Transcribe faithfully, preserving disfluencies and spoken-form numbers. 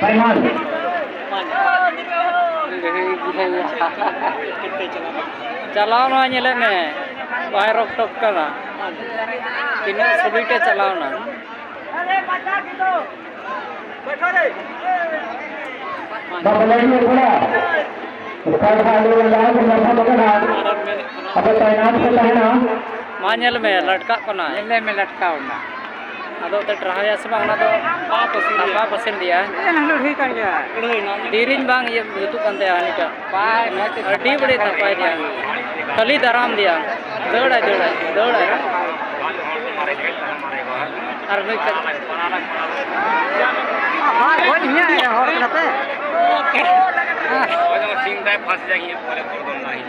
Final. ᱪᱟᱞᱟᱣ ᱱᱟ, ᱧᱮᱞᱮᱫ ᱢᱮ, ᱵᱟᱭ ᱨᱚᱠ ᱴᱚᱠ ᱠᱟᱱᱟ᱾ ᱛᱤᱱᱟᱹᱜ ᱥᱚᱞᱤᱰ ᱮ ᱪᱟᱞᱟᱣ ᱱᱟ᱾ ᱵᱟᱵᱟ ᱞᱟᱹᱭ ᱢᱮ ᱠᱚᱲᱟ᱾ ᱚᱠᱟ ᱞᱮᱠᱟ ᱟᱞᱮ ᱞᱮ ᱞᱟᱦᱟ ᱠᱚ ᱧᱟᱯᱟᱢ ᱟᱠᱟᱱᱟ᱾ ᱟᱯᱮ ᱛᱟᱭᱱᱟᱢ ᱯᱮ ᱛᱟᱦᱮᱱᱟ᱾ ᱢᱟ ᱧᱮᱞ ᱢᱮ, ᱞᱟᱴᱠᱟᱜ ᱠᱟᱱᱟ᱾ ᱧᱮᱞ ᱢᱮ, ᱞᱟᱴᱠᱟᱣ ᱮᱱᱟ᱾ ᱟᱫᱚ ᱛᱮ ᱴᱨᱟᱦᱟᱭᱟ ᱥᱮ ᱵᱟᱝ, ᱚᱱᱟ ᱫᱚ ᱵᱟᱭ ᱯᱟᱹᱥᱤᱨ ᱞᱮᱫᱟ᱾ ᱵᱟᱭ ᱯᱟᱹᱥᱤᱨ ᱞᱮᱫᱟ᱾ ᱮ, ᱞᱟᱹᱲᱦᱟᱹᱭ ᱠᱟᱱ ᱜᱮᱭᱟ᱾ ᱛᱤᱨᱤᱧ ᱵᱟᱝ ᱤᱭᱟᱹ ᱡᱩᱛᱩᱜ ᱠᱟᱱ ᱛᱟᱭᱟ ᱦᱟᱹᱱᱤᱴᱟᱜ᱾ ᱵᱟᱭ, ᱵᱟᱭ ᱟᱹᱰᱤ ᱵᱟᱹᱲᱤᱡ ᱛᱷᱟᱯᱟᱭ ᱫᱤᱭᱟ᱾ ᱠᱷᱟᱹᱞᱤ ᱫᱟᱨᱟᱢ ᱫᱤᱭᱟ᱾ ᱫᱟᱹᱲᱟᱭ, ᱫᱟᱹᱲᱟᱭ, ᱫᱟᱹᱲᱟᱭ᱾ ᱟᱨ ᱱᱩᱭ ᱠᱟ- ᱟᱨ ᱜᱚᱡ ᱤᱧᱟᱹᱜ ᱦᱚᱲ ᱠᱟᱱᱟ ᱯᱮ᱾ ᱥᱤᱝ ᱫᱟᱭ ᱯᱷᱟᱥ ᱡᱟᱭ ᱯᱚᱨᱮ ᱠᱚᱨ ᱫᱚ ᱱᱟᱦᱤ᱾